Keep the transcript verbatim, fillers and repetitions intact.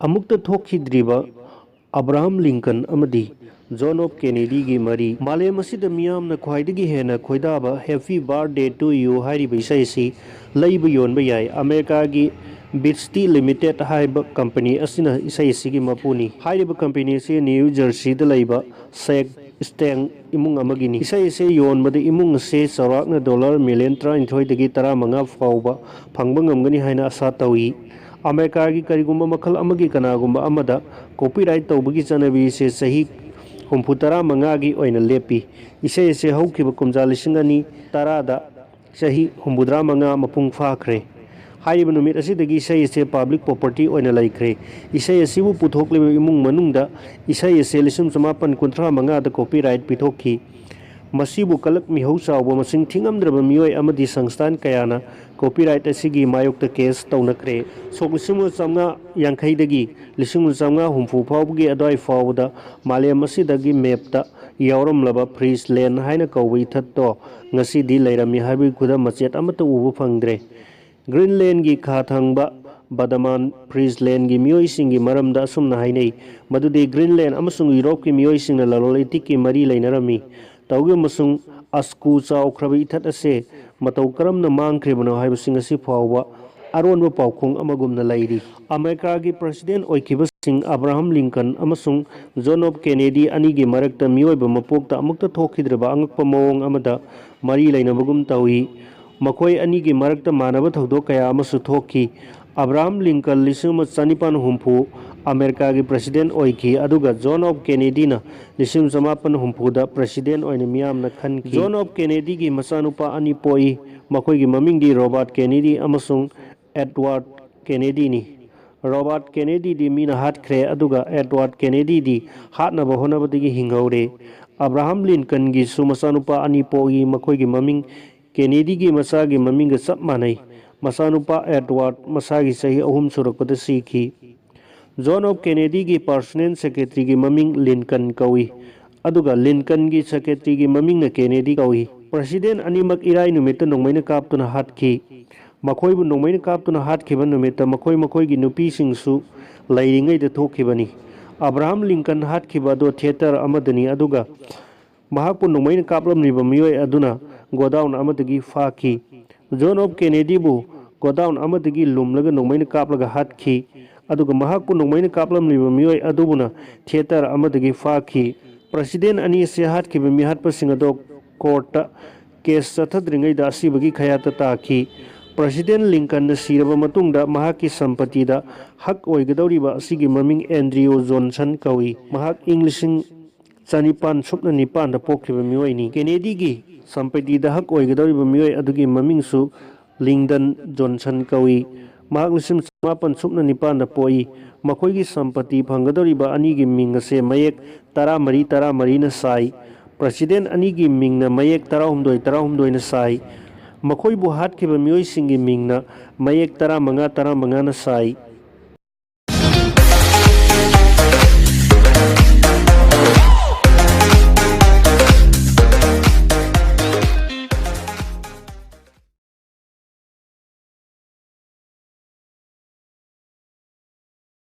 ꯑꯃꯨꯛꯇ ꯊꯣꯛꯈꯤꯗ꯭ꯔꯤꯕ Abraham Lincoln ꯑꯃꯗꯤ John F ꯀꯦꯅꯦꯗꯤꯒꯤ ꯃꯔꯤ꯫ ꯃꯥꯂꯦꯝ ꯑꯁꯤꯗ ꯃꯤꯌꯥꯝꯅ ꯈ꯭ꯋꯥꯏꯗꯒꯤ ꯍꯦꯟꯅ ꯈꯣꯏꯗꯥꯕ Happy Birthday to You ꯍꯥꯏꯔꯤꯕ ꯏꯁꯩ ꯑꯁꯤ ꯂꯩꯕ ꯌꯣꯟꯕ ꯌꯥꯏ꯫ ꯑꯃꯦꯔꯤꯀꯥꯒꯤ ꯕꯤꯠꯁꯇꯤ ꯂꯤꯃꯤꯇꯦꯠ ꯍꯥꯏꯕ ꯀꯝꯄꯅꯤ ꯑꯁꯤꯅ ꯏꯁꯩ ꯑꯁꯤꯒꯤ ꯃꯄꯨꯅꯤ꯫ ꯍꯥꯏꯔꯤꯕ ꯀꯝꯄꯅꯤ ꯑꯁꯤ ꯅ꯭ꯌꯨ ꯖꯔꯁꯤꯗ ꯂꯩꯕ ꯁꯦꯛ ꯁ꯭ꯇꯦꯡ ꯏꯃꯨꯡ ꯑꯃꯒꯤꯅꯤ꯫ ꯏꯁꯩ ꯑꯁꯤ ꯌꯣꯟꯕꯗ ꯏꯃꯨꯡ ꯑꯁꯤ ꯆꯥꯎꯔꯥꯛꯅ ꯗꯣꯂꯔ ꯃꯤꯂꯤꯌꯟ ꯇꯔꯥꯅꯤꯊꯣꯏꯗꯒꯤ ꯇꯔꯥꯃꯉꯥ ꯐꯥꯎꯕ ꯐꯪꯕ ꯉꯝꯒꯅꯤ ꯍꯥꯏꯅ ꯑꯁꯥ ꯇꯧꯏ꯫ ꯑꯃꯦꯔꯤꯀꯥꯒꯤ ꯀꯔꯤꯒꯨꯝꯕ ꯃꯈꯜ ꯑꯃꯒꯤ ꯀꯅꯥꯒꯨꯝꯕ ꯑꯃꯗ ꯀꯣꯄꯤꯔꯥꯏꯠ ꯇꯧꯕꯒꯤ ꯆꯠꯅꯕꯤ ꯑꯁꯤ ꯆꯍꯤ ꯍꯨꯝꯐꯨ ꯇꯔꯥꯃꯉꯥꯒꯤ ꯑꯣꯏꯅ ꯂꯦꯞꯄꯤ꯫ ꯏꯁꯩ ꯑꯁꯤ ꯍꯧꯈꯤꯕ ꯀꯨꯝꯖꯥ ꯂꯤꯁꯤꯡ ꯑꯅꯤ ꯇꯔꯥꯗ ꯆꯍꯤ ꯍꯨꯝꯐꯨꯇꯔꯥꯃꯉꯥ ꯃꯄꯨꯡ ꯐꯥꯈ꯭ꯔꯦ꯫ ꯍꯥꯏꯔꯤꯕ ꯅꯨꯃꯤꯠ ꯑꯁꯤꯗꯒꯤ ꯏꯁꯩ ꯑꯁꯤ ꯄꯕ꯭ꯂꯤꯛ ꯄ꯭ꯔꯣꯄꯔꯇꯤ ꯑꯣꯏꯅ ꯂꯩꯈ꯭ꯔꯦ꯫ ꯏꯁꯩ ꯑꯁꯤꯕꯨ ꯄꯨꯊꯣꯛꯂꯤꯕ ꯏꯃꯨꯡ ꯃꯅꯨꯡꯗ ꯏꯁꯩ ꯑꯁꯤ ꯂꯤꯁꯤꯡ ꯆꯃꯥꯄꯟ ꯀꯨꯟꯊ꯭ꯔꯥ ꯃꯉꯥꯗ ꯀꯣꯄꯤꯔꯥꯏꯠ ꯄꯤꯊꯣꯛꯈꯤ꯫ ꯃꯁꯤꯕꯨ ꯀꯂꯛ ꯃꯤꯍꯧ ꯆꯥꯎꯕ ꯃꯁꯤꯡ ꯊꯤꯉꯝꯗ꯭ꯔꯕ ꯃꯤꯑꯣꯏ ꯑꯃꯗꯤ ꯁꯪꯁꯊꯥꯟ ꯀꯌꯥꯅ ꯀꯣꯄꯤꯔꯥꯏꯠ ꯑꯁꯤꯒꯤ ꯃꯥꯌꯣꯛꯇ ꯀꯦꯁ ꯇꯧꯅꯈ꯭ꯔꯦ꯫ ꯁꯣꯛ ꯂꯤꯁꯤꯡ ꯑꯃ ꯆꯥꯝꯃꯉꯥ ꯌꯥꯡꯈꯩꯗꯒꯤ ꯂꯤꯁꯤꯡ ꯑꯃ ꯆꯥꯝꯃꯉꯥ ꯍꯨꯝꯐꯨ ꯐꯥꯎꯕꯒꯤ ꯑꯗꯨꯋꯥꯏ ꯐꯥꯎꯕꯗ ꯃꯥꯂꯦꯝ ꯑꯁꯤꯗꯒꯤ ꯃꯦꯞꯇ ꯌꯥꯎꯔꯝꯂꯕ ꯐ꯭ꯔꯤꯁ ꯂꯦꯟ ꯍꯥꯏꯅ ꯀꯧꯕ ꯏꯊꯠꯇꯣ ꯉꯁꯤꯗꯤ ꯂꯩꯔꯝꯃꯤ ꯍꯥꯏꯕꯒꯤ ꯈꯨꯗꯝ ꯃꯆꯦꯠ ꯑꯃꯠꯇ ꯎꯕ ꯐꯪꯗ꯭ꯔꯦ꯫ ꯒ꯭ꯔꯤꯟꯂꯦꯟꯒꯤ ꯈꯥ ꯊꯪꯕ ꯕꯗꯃꯥꯟ ꯐ꯭ꯔꯤꯁ ꯂꯦꯟꯒꯤ ꯃꯤꯑꯣꯏꯁꯤꯡꯒꯤ ꯃꯔꯝꯗ ꯑꯁꯨꯝꯅ ꯍꯥꯏꯅꯩ, ꯃꯗꯨꯗꯤ ꯒ꯭ꯔꯤꯟꯂꯦꯟ ꯑꯃꯁꯨꯡ ꯌꯨꯔꯣꯞꯀꯤ ꯃꯤꯑꯣꯏꯁꯤꯡꯅ ꯂꯂꯣꯟ ꯏꯇꯤꯛꯀꯤ ꯃꯔꯤ ꯂꯩꯅꯔꯝꯃꯤ꯫ ꯇꯧꯏꯒꯨꯝꯕꯁꯨꯡ ꯑꯁꯀꯨ ꯆꯥꯎꯈ꯭ꯔꯕ ꯏꯊꯠ ꯑꯁꯦ ꯃꯇꯧ ꯀꯔꯝꯅ ꯃꯥꯡꯈ꯭ꯔꯤꯕꯅꯣ ꯍꯥꯏꯕꯁꯤ ꯉꯁꯤ ꯐꯥꯎꯕ ꯑꯔꯣꯟꯕ ꯄꯥꯎꯈꯣꯡ ꯑꯃꯒꯨꯝꯅ ꯂꯩꯔꯤ꯫ ꯑꯃꯦꯔꯤꯀꯥꯒꯤ ꯄ꯭ꯔꯁꯤꯗꯦꯟ ꯑꯣꯏꯈꯤꯕꯁꯤꯡ ꯑꯕ꯭ꯔꯥꯍꯝ ꯂꯤꯡꯀꯟ ꯑꯃꯁꯨꯡ ꯖꯣꯟ ꯑꯦꯐ ꯀꯦꯅꯦꯗꯤ ꯑꯅꯤꯒꯤ ꯃꯔꯛꯇ ꯃꯤꯑꯣꯏꯕ ꯃꯄꯣꯛꯇ ꯑꯃꯨꯛꯇ ꯊꯣꯛꯈꯤꯗ꯭ꯔꯤꯕ ꯑꯉꯛꯄ ꯃꯑꯣꯡ ꯑꯃꯗ ꯃꯔꯤ ꯂꯩꯅꯕꯒꯨꯝ ꯇꯧꯏ꯫ ꯃꯈꯣꯏ ꯑꯅꯤꯒꯤ ꯃꯔꯛꯇ ꯃꯥꯟꯅꯕ ꯊꯧꯗꯣꯛ ꯀꯌꯥ ꯑꯃꯁꯨ ꯊꯣꯛꯈꯤ꯫ ꯑꯕ꯭ꯔꯥꯍꯝ ꯂꯤꯡꯀꯟ ꯂꯤꯁꯤꯡ ꯑꯃ ꯆꯅꯤꯄꯥꯟ ꯍꯨꯝꯐꯨ ꯑꯃꯦꯔꯤꯀꯥꯒꯤ ꯄ꯭ꯔꯁꯤꯗꯦꯟ ꯑꯣꯏꯈꯤ, ꯑꯗꯨꯒ ꯖꯣꯟ ꯑꯦꯐ ꯀꯦꯅꯦꯗꯤꯅ ꯂꯤꯁꯤꯡ ꯆꯃꯥꯄꯟ ꯍꯨꯝꯐꯨꯗ ꯄ꯭ꯔꯁꯤꯗꯦꯟ ꯑꯣꯏꯅ ꯃꯤꯌꯥꯝꯅ ꯈꯟꯈꯤ꯫ ꯖꯣꯟ ꯑꯦꯐ ꯀꯦꯅꯦꯗꯤꯒꯤ ꯃꯆꯥꯅꯨꯄꯥ ꯑꯅꯤ ꯄꯣꯛꯏ, ꯃꯈꯣꯏꯒꯤ ꯃꯃꯤꯡꯗꯤ ꯔꯣꯕꯥꯔꯠ ꯀꯦꯅꯦꯗꯤ ꯑꯃꯁꯨꯡ ꯑꯦꯗꯋꯥꯔꯗ ꯀꯦꯅꯦꯗꯤꯅꯤ꯫ ꯔꯣꯕꯥꯔꯠ ꯀꯦꯅꯦꯗꯤꯗꯤ ꯃꯤꯅ ꯍꯥꯠꯈ꯭ꯔꯦ, ꯑꯗꯨꯒ ꯑꯦꯗꯋꯥꯔꯗ ꯀꯦꯅꯦꯗꯤꯗꯤ ꯍꯥꯠꯅꯕ ꯍꯣꯠꯅꯕꯗꯒꯤ ꯍꯤꯡꯍꯧꯔꯦ꯫ ꯑꯕ꯭ꯔꯥꯍꯝ ꯂꯤꯟꯀꯟꯒꯤꯁꯨ ꯃꯆꯥꯅꯨꯄꯥ ꯑꯅꯤ ꯄꯣꯛꯏ, ꯃꯈꯣꯏꯒꯤ ꯃꯃꯤꯡ ꯀꯦꯅꯦꯗꯤꯒꯤ ꯃꯆꯥꯒꯤ ꯃꯃꯤꯡꯒ ꯆꯞ ꯃꯥꯟꯅꯩ꯫ ꯃꯆꯥꯅꯨꯄꯥ ꯑꯦꯗꯋꯥꯔꯗ ꯃꯁꯥꯒꯤ ꯆꯍꯤ ꯑꯍꯨꯝ ꯁꯨꯔꯛꯄꯗ ꯁꯤꯈꯤ꯫ ꯖꯣꯟ ꯑꯦꯐ ꯀꯦꯅꯦꯗꯤꯒꯤ ꯄꯔꯁꯣꯅꯦꯜ ꯁꯦꯀ꯭ꯔꯦꯇꯔꯤꯒꯤ ꯃꯃꯤꯡ ꯂꯤꯟꯀꯟ ꯀꯧꯏ, ꯑꯗꯨꯒ ꯂꯤꯟꯀꯟꯒꯤ ꯁꯦꯀ꯭ꯔꯦꯇꯔꯤꯒꯤ ꯃꯃꯤꯡꯅ ꯀꯦꯅꯦꯗꯤ ꯀꯧꯏ꯫ ꯄ꯭ꯔꯁꯤꯗꯦꯟ ꯑꯅꯤꯃꯛ ꯏꯔꯥꯏ ꯅꯨꯃꯤꯠꯇ ꯅꯣꯡꯃꯩꯅ ꯀꯥꯞꯇꯨꯅ ꯍꯥꯠꯈꯤ꯫ ꯃꯈꯣꯏꯕꯨ ꯅꯣꯡꯃꯩꯅ ꯀꯥꯞꯇꯨꯅ ꯍꯥꯠꯈꯤꯕ ꯅꯨꯃꯤꯠꯇ ꯃꯈꯣꯏ ꯃꯈꯣꯏꯒꯤ ꯅꯨꯄꯤꯁꯤꯡꯁꯨ ꯂꯩꯔꯤꯉꯩꯗ ꯊꯣꯛꯈꯤꯕꯅꯤ꯫ ꯑꯕ꯭ꯔꯥꯍꯝ ꯂꯤꯡꯀꯟ ꯍꯥꯠꯈꯤꯕ ꯑꯗꯨ ꯊꯤꯌꯦꯇꯔ ꯑꯃꯗꯅꯤ, ꯑꯗꯨꯒ ꯃꯍꯥꯛꯄꯨ ꯅꯣꯡꯃꯩꯅ ꯀꯥꯞꯂꯝꯂꯤꯕ ꯃꯤꯑꯣꯏ ꯑꯗꯨꯅ ꯒꯣꯗꯥꯎꯟ ꯑꯃꯗꯒꯤ ꯐꯥꯈꯤ꯫ ꯖꯣꯟ ꯑꯦꯐ ꯀꯦꯅꯦꯗꯤꯕꯨ ꯒꯣꯗꯥꯎꯟ ꯑꯃꯗꯒꯤ ꯂꯨꯝꯂꯒ ꯅꯣꯡꯃꯩꯅ ꯀꯥꯞꯂꯒ ꯍꯥꯠꯈꯤ, ꯑꯗꯨꯒ ꯃꯍꯥꯛꯄꯨ ꯅꯣꯡꯃꯩꯅ ꯀꯥꯞꯂꯝꯂꯤꯕ ꯃꯤꯑꯣꯏ ꯑꯗꯨꯕꯨꯅ ꯊꯤꯌꯦꯇꯔ ꯑꯃꯗꯒꯤ ꯐꯥꯈꯤ꯫ ꯄ꯭ꯔꯁꯤꯗꯦꯟ ꯑꯅꯤ ꯑꯁꯤ ꯍꯥꯠꯈꯤꯕ ꯃꯤꯍꯥꯠꯄꯁꯤꯡ ꯑꯗꯣ ꯀꯣꯔꯠꯇ ꯀꯦꯁ ꯆꯠꯊꯗ꯭ꯔꯤꯉꯩꯗ ꯑꯁꯤꯕꯒꯤ ꯈꯌꯥꯠꯇ ꯇꯥꯈꯤ꯫ ꯄ꯭ꯔꯁꯤꯗꯦꯟ ꯂꯤꯡꯀꯟꯅ ꯁꯤꯔꯕ ꯃꯇꯨꯡꯗ ꯃꯍꯥꯛꯀꯤ ꯁꯝꯄꯇꯤꯗ ꯍꯛ ꯑꯣꯏꯒꯗꯧꯔꯤꯕ ꯑꯁꯤꯒꯤ ꯃꯃꯤꯡ ꯑꯦꯟꯗ꯭ꯔꯤꯌꯨ ꯖꯣꯟꯁꯟ ꯀꯧꯏ꯫ ꯃꯍꯥꯛ ꯏꯪ ꯂꯤꯁꯤꯡ ꯆꯅꯤꯄꯥꯟ ꯁꯨꯞꯅ ꯅꯤꯄꯥꯟꯗ ꯄꯣꯛꯈꯤꯕ ꯃꯤꯑꯣꯏꯅꯤ꯫ ꯀꯦꯅꯦꯗꯤꯒꯤ ꯁꯝꯄꯇꯤꯗ ꯍꯛ ꯑꯣꯏꯒꯗꯧꯔꯤꯕ ꯃꯤꯑꯣꯏ ꯑꯗꯨꯒꯤ ꯃꯃꯤꯡꯁꯨ ꯂꯤꯡꯗꯟ ꯖꯣꯟꯁꯟ ꯀꯧꯏ꯫ ꯃꯍꯥꯛ ꯂꯤꯁꯤꯡ ꯆꯃꯥꯄꯟ ꯁꯨꯞꯅ ꯅꯤꯄꯥꯟꯗ ꯄꯣꯛꯏ꯫ ꯃꯈꯣꯏꯒꯤ ꯁꯝꯄꯇꯤ ꯐꯪꯒꯗꯧꯔꯤꯕ ꯑꯅꯤꯒꯤ ꯃꯤꯡ ꯑꯁꯦ ꯃꯌꯦꯛ ꯇꯔꯥꯃꯔꯤ ꯇꯔꯥꯃꯔꯤꯅ ꯁꯥꯏ꯫ ꯄ꯭ꯔꯁꯤꯗꯦꯟ ꯑꯅꯤꯒꯤ ꯃꯤꯡꯅ ꯃꯌꯦꯛ ꯇꯔꯥꯍꯨꯝꯗꯣꯏ ꯇꯔꯥꯍꯨꯝꯗꯣꯏꯅ ꯁꯥꯏ꯫ ꯃꯈꯣꯏꯕꯨ ꯍꯥꯠꯈꯤꯕ ꯃꯤꯑꯣꯏꯁꯤꯡꯒꯤ ꯃꯤꯡꯅ ꯃꯌꯦꯛ ꯇꯔꯥꯃꯉꯥ ꯇꯔꯥꯃꯉꯥꯅ ꯁꯥꯏ꯫